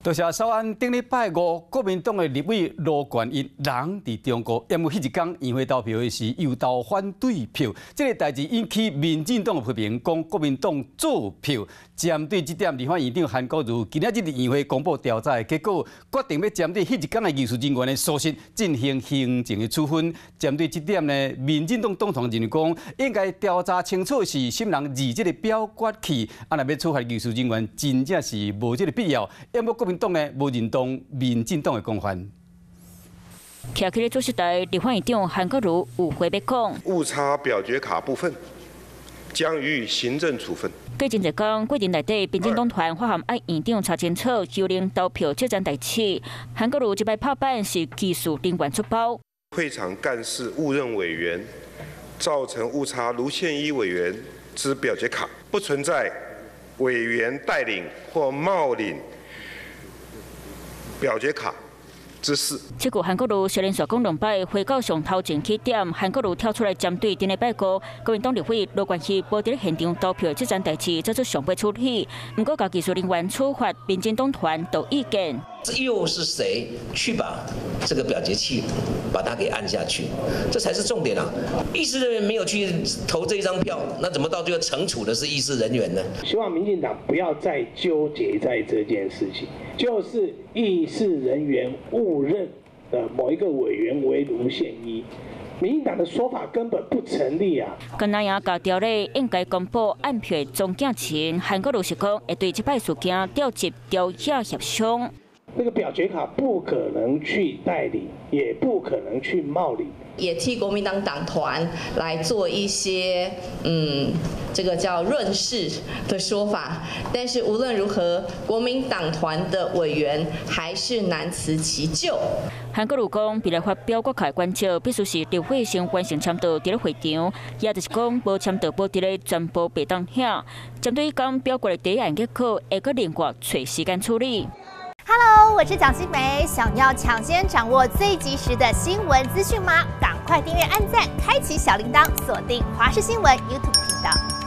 多謝稍安，頂禮拜五，國民黨的立委盧權益人佇中國，因為彼一工院會投票的時又投反對票，這个代誌引起民進黨的批評，講國民黨做票。針對這點，立法院長韓國瑜今仔日佇院會公布調查的結果，決定欲針對彼一工的議事人員的疏失進行行政的處分。針對這點呢，民進黨黨團認為講，應該調查清楚是啥人擬這个表決器，啊，若欲處罰議事人員，真正是無這个必要。毋過國民黨呢，無認同民進黨的講法。徛起咧主席台，立法院長韓國瑜有話欲講。誤插表決卡部分，將予以行政處分。過真濟工，過程內底，民進黨團發函愛院長查清楚，修訂投票這件代誌。韓國瑜這擺拍板是技術人員出包。會場幹事誤認委員，造成誤插盧倩一委員之表決卡，不存在委員代領或冒領表決卡之事。這句韓國瑜雖然說講兩擺，回到上頭前起點，韓國瑜跳出來針對頂禮拜五國民黨立委盧權益無佇咧現場投票這件代誌做出上尾處理。毋過，共技術人員處罰，民進黨團有意見。這又是誰去把這個表決器把它給按下去？這才是重點啊！議事人員沒有去投這一張票，那怎麼到最後懲處的是議事人員呢？希望民進黨不要再糾結在這件事情，就是議事人員誤認的某一個委員為盧憲一。民進黨的說法根本不成立啊！跟那樣共條例應該公布按票的總結前，韓國瑜是講會對這擺事件調集朝野協商。那個表決卡不可能去代領，也不可能去冒領。也替國民黨黨團來做一些這個叫潤飾的說法。但是無論如何，國民黨團的委員還是難辭其咎。韓國瑜講，欲來發表決卡關照，必須是立委先完成簽到佇咧會場，也就是講無簽到無佇咧全部袂當聽。針對講表決的提案結果，會閣另外揣時間處理。 Hello，我是蔣新梅，想要搶先掌握最及時的新聞資訊嗎？趕快訂閱、按讚、開啟小鈴鐺，鎖定華視新聞 YouTube 頻道。